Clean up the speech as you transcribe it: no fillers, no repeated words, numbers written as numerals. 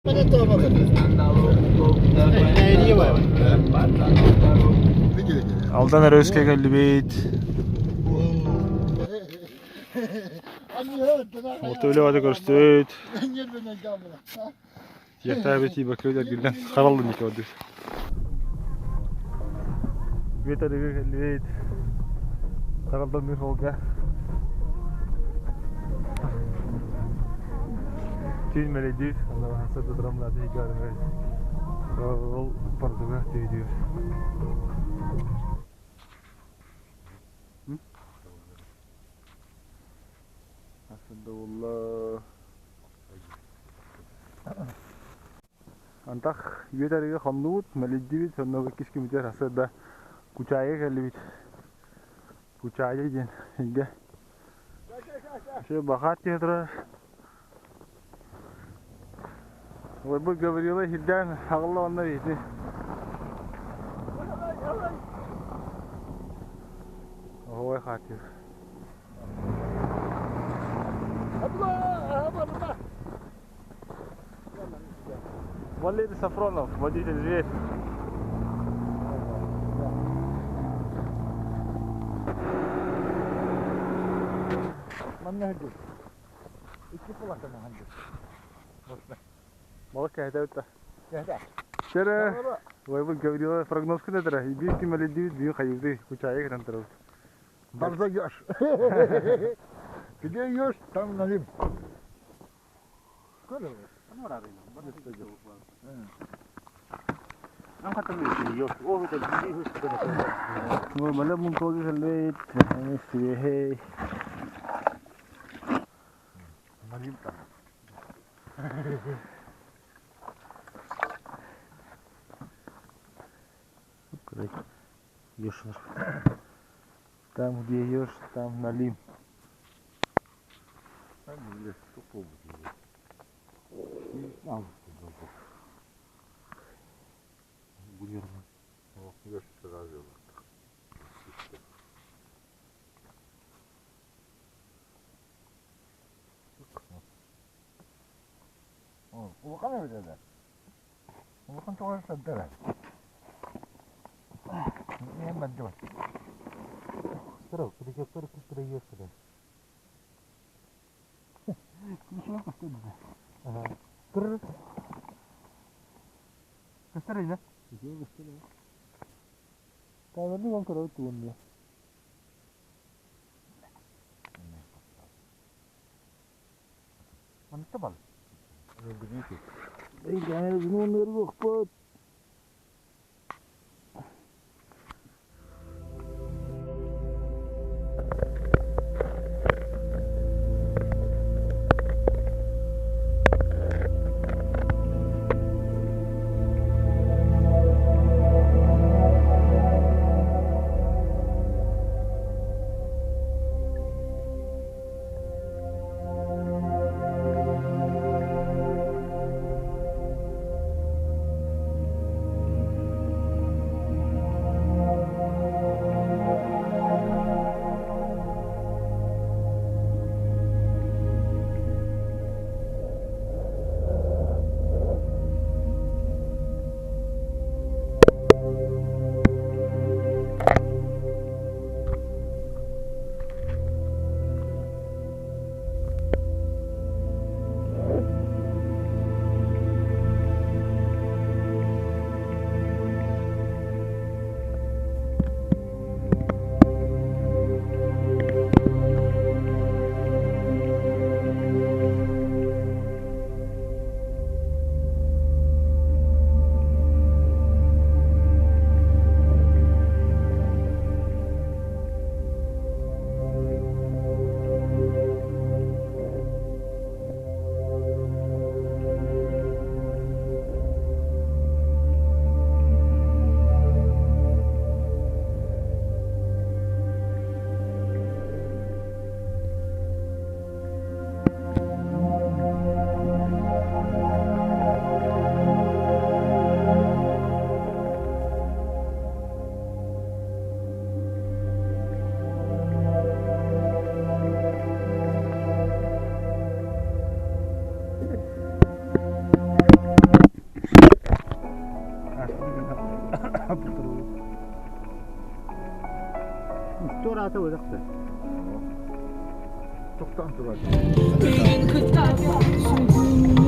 Алдан өрүскэ кэллибит. Мотуля көрүстүбүт. Тиэхтээбит тиийбэккэ эргиллэн хараллын диэки бардыбыт. Виталийга кэллибит. Харалдан мир холга. Түүн мэлэйдиир, онно сырдатырам наада иһигэр ол бардыга түйдүүр. Сырдабылла. Антах үөт арыгы хоннубут, мэлийдибит, онно иккис күммүтүгэр сарсыарда Кучаайга кэллибит. Кучаайа диэн сиргэ. Все бахаат түһэ турар. Убайбыт Гаврила иһирдээн аҕалла уонна ити Оһуой хаатыыр. Валерий Сафронов, водитель «Зверь». Манна сылдьар. Икки кулакана сылдьар. Балык кэһэтэбит да. Кэһэтэ. Чэрэ, Убайбыт Гаврила прогноз күнэ Биир күн мэлийдибит, биир хайыыбытый, Кучаайга кэтэн турабыт. Барда ешь. Где ешь, там налим. Бэлэм мунтуога кэллибит, сибиэһэй. Налим там. Ешь. Там, где ешь, там налим. Там где Улахан эбит этэ. Улахан тоҕо саддара. Мен бардыбат. Туораата быдахта. Тохтоон турар. Миигин кытта сүгүн.